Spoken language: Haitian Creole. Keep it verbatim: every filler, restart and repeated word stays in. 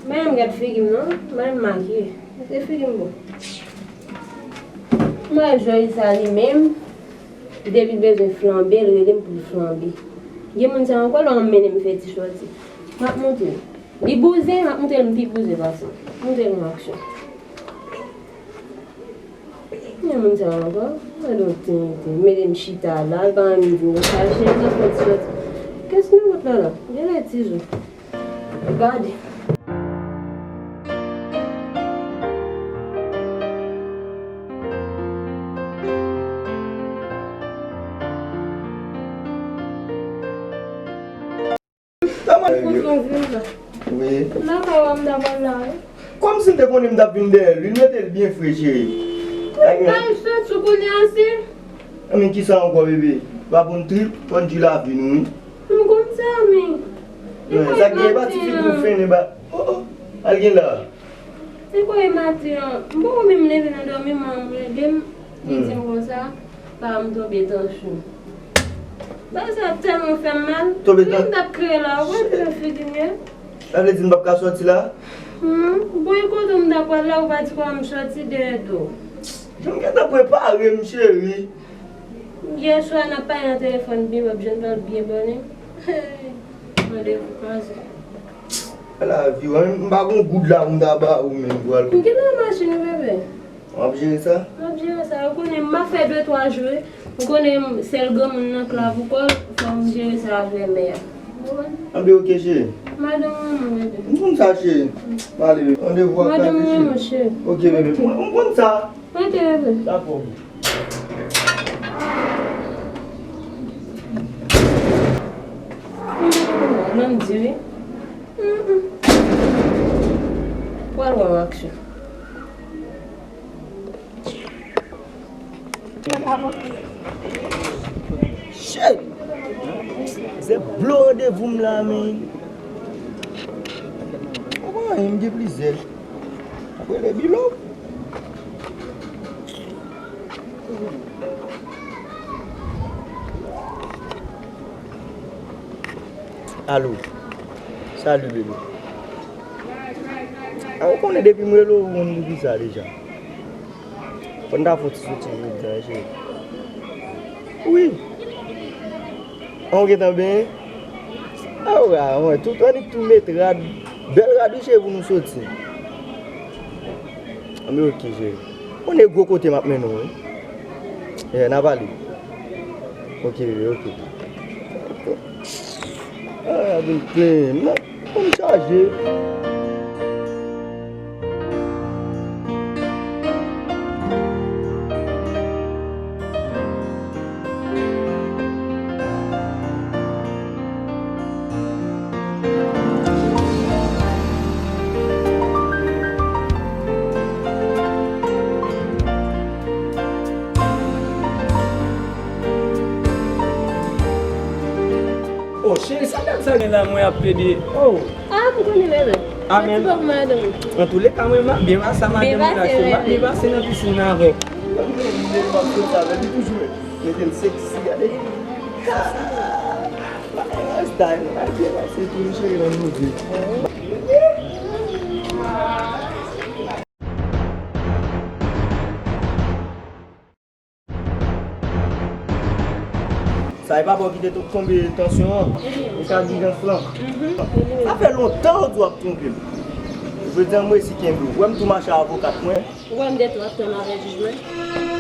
Mwen menm gad figi m non, mwen menm makiye. Se figi m bon. Mwen jwenn sa li menm, depi l bezwen flanbe, l rele m pou l flanbe. Gen moun sa ankò, lè w mennen m fè ti sòti. M ap montre l. Li bouzen, m ap montre l m pi bouzen pase l. Montre l yon aksyon. Gen moun sa ankò, gade yon tenten, mete m chita la, l pa menm di m chache, m ap fè ti sòti. Kès nan vant la la? Genlè tizou. Gade. Kòman? Wi. Nan kay ou a m ta pral la wi. Kòmsi m te konnen m t ap vin dèyè l wi, l mete l byen fre, cheri. Ay, sòt sou kounye a se. Anben, kisa ankò, bebe? Pa pou n trip, fò n di lavi nou wi. M konn sa, men. Sa gen pa ti figi w fennen ba. Oh, oh. Al gen la. Se kwa e maten an, m poko menm leve nan dòmi, manman m rele m, li di m konsa, pa m tonbe tansyon. Bagay sa ap tèlman fè m mal. Tonbe tansyon? Lè m t ap kriye la, ou wè jan figi m ye? Sa vle di m p ap ka sòti la? Hmm, bon, e kote m t ap pral la, ou pa di kwa m sòti dèyè do. Jan m gentan prepare m, cheri. Yè swa n ap pale nan telefòn, byen, m ap jwenn pral byen bòne. Hey, randevou kraze. Ala vi w, m pa gon goud la pou m ta ba ou menm pou al. M gen nan machin wi, bebe. W ap jere sa? M ap jere sa. Ou konnen m ap fè de twa jou wi. Ou konnen m sèl granmoun nan k la pou kò l, fò m jere sa avè mè a. Ou konprann? Anben, oke, cheri. Madanm mwen, bebe. M konn sa, cheri. M ale, bebe. Randevou ap gate, cheri. Madanm mwen, cheri. Oke, bebe. M konn sa. Oke, bebe. Dakò. Nan m di wi. Mm, mm. Pral wè yon aksyon. Shit! Se blo randevou m la, men. Ou konn anyen, m gen plizyè. Apre le bilo. Alo. Salut, bebe. A, ou konnen depi m rele w, ou konn pou kisa deja. Fò n ta fè yon ti soti jodi a, cheri. Wi. An, ou gentan benyen? A, ou a, mwen, tout, annik tou met rad, bèl rad, wi, cheri, pou nou soti. Anben, oke, cheri. Konnen gwo kote m ap mennen w, wi. Yeah, n a pale. Oke, bebe, oke. Ah, vin plen. Nan, pou m chaje. Oh, cheri, sa dat sa gen la, mwen ap plede. Oh. Ah, m konnen, bebe. Ah, men. Mèsi bokou, madanm. Antouleka, mwen, m ap byen pase a madanm mwen la, cheri. M ap byen pase nan pisin nan avè w. Mwen, m ap sot avè li toujou, men. Mete l seksi, gade. Style, mwen, m ap byen pase tou, cheri, nan nouvi. Sa e pa bò ki te tonbe tansyon an? Ebyen. E sa egzijans lan? Mhm. Sa fè lontan ou di w ap twonpe m. Jodi a m resi kenbe w. Ou wè m tou mache avokat mwen. Ou wè m detrwa tan avè jij mwen.